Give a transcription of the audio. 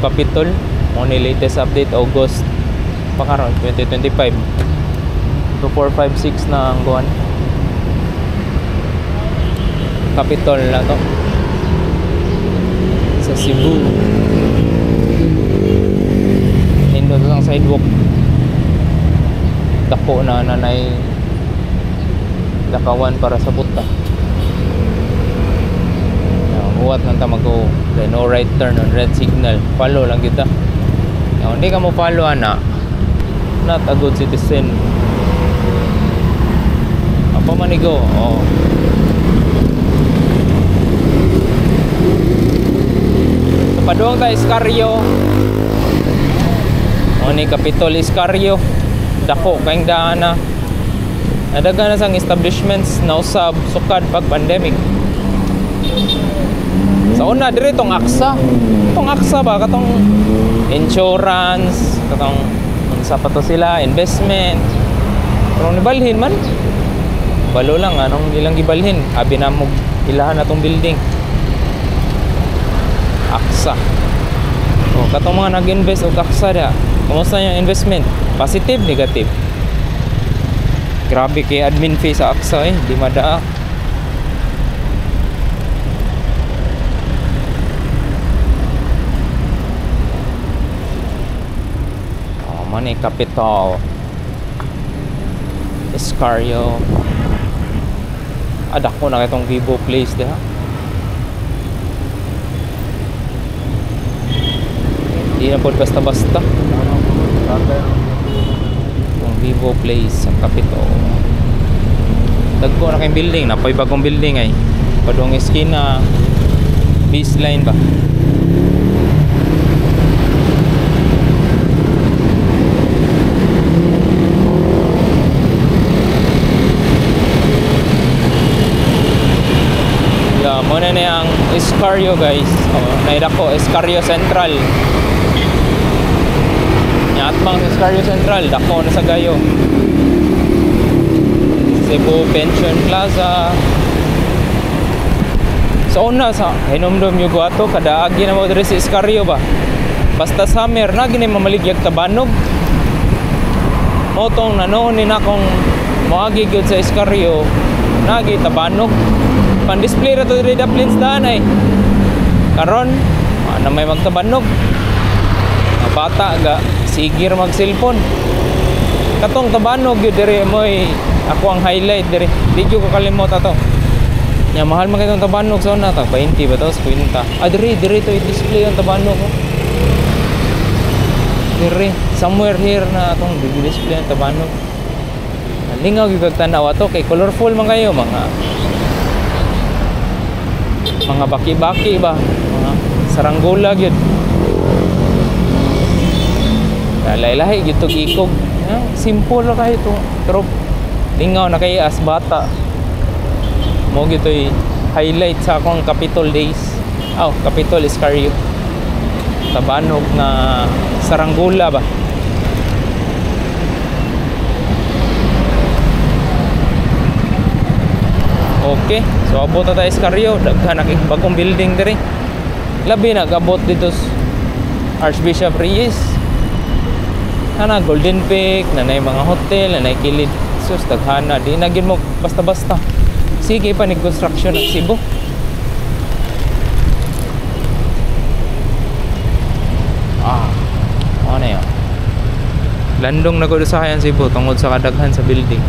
Capitol. Mo ni latest update August pa karon 2025. 2, 4, 5, 6 na ang kuan. Capitol na to. Sa Cebu. Nindot ang sidewalk. Dako na nanay lakawan para sa buta. Now, huwat lang ta mag-go. Then no right turn on red signal. Follow lang kita. Now, hindi ka mo follow ana. Not a good citizen. Apa man igo? Oh. So, paduong ta Escario. O ni Capitol Escario. Dako kayong daan na. Nadaga na sang establishments na usab sukad pag pandemic. Sa una dire tong AXA. Tong AXA ba katong insurance, katong unsa pa to sila, investment. Pero nibalhin man. Balo lang anong ilang gibalhin, abi na mo ilahan atong building. AXA. O katong mga nag-invest og AXA da. Kumusta yung investment? Positive, negative? Grabe kay admin fee sa AXA eh, di madaa. Oh, money capital. Escario. Ah, dako na kitong Vivo Place diha. Di na po basta-basta. Itong Vivo Place sa Capitol. Dagko na kayong building. Napoy bagong building ay. Padong eskina. Baseline ba? Yeah, muna na ang Escario guys. Oh, naidako Escario Central. Atbang sa Escario Central, dako na sa gayo. Cebu Pension Plaza. Sa una sa hinumdum yugo ato kadaagi na mo diri sa Escario ba. Basta summer na gini mamaligyag tabanog. Mao tong nanoon ni nakong moagi gyud sa Escario, nagi tabanog. Pan-display ra to diri daplin sa daan ay. Karon, na may magtabanog. Mga bata ga sigir mag cellphone. Katong tabanog gyud diri moy ako ang highlight diri. Di gyud ko kalimot ato. Nya mahal man kay tong tabanog sa una ta 20 ba to 50. Ah diri diri to i-display ang tabanog oh. Diri somewhere here na atong i-display ang tabanog. Lingaw gyud kag tan-aw ato kay colorful man kayo mga baki-baki ba, mga saranggola gyud. Lahi-lahi gyud tog ikog. Yeah, simple ra kayo to. Pero lingaw na kay as bata. Mo gyud toy highlight sa akong Capitol days. Aw, oh, Capitol Escario. Tabanog na saranggola ba. Okay, so abot na tayo Escario, daghan na kay bagong building diri. Labi na gabot dito Archbishop Reyes. Ana Golden Peak, nanay mga hotel, nanay kilid. Sus, daghana di na gyud mo basta-basta. Sige pa ni construction ng Cebu. Ah, ano yun? Landong na gud usahay ang Cebu tungod sa kadaghan sa building.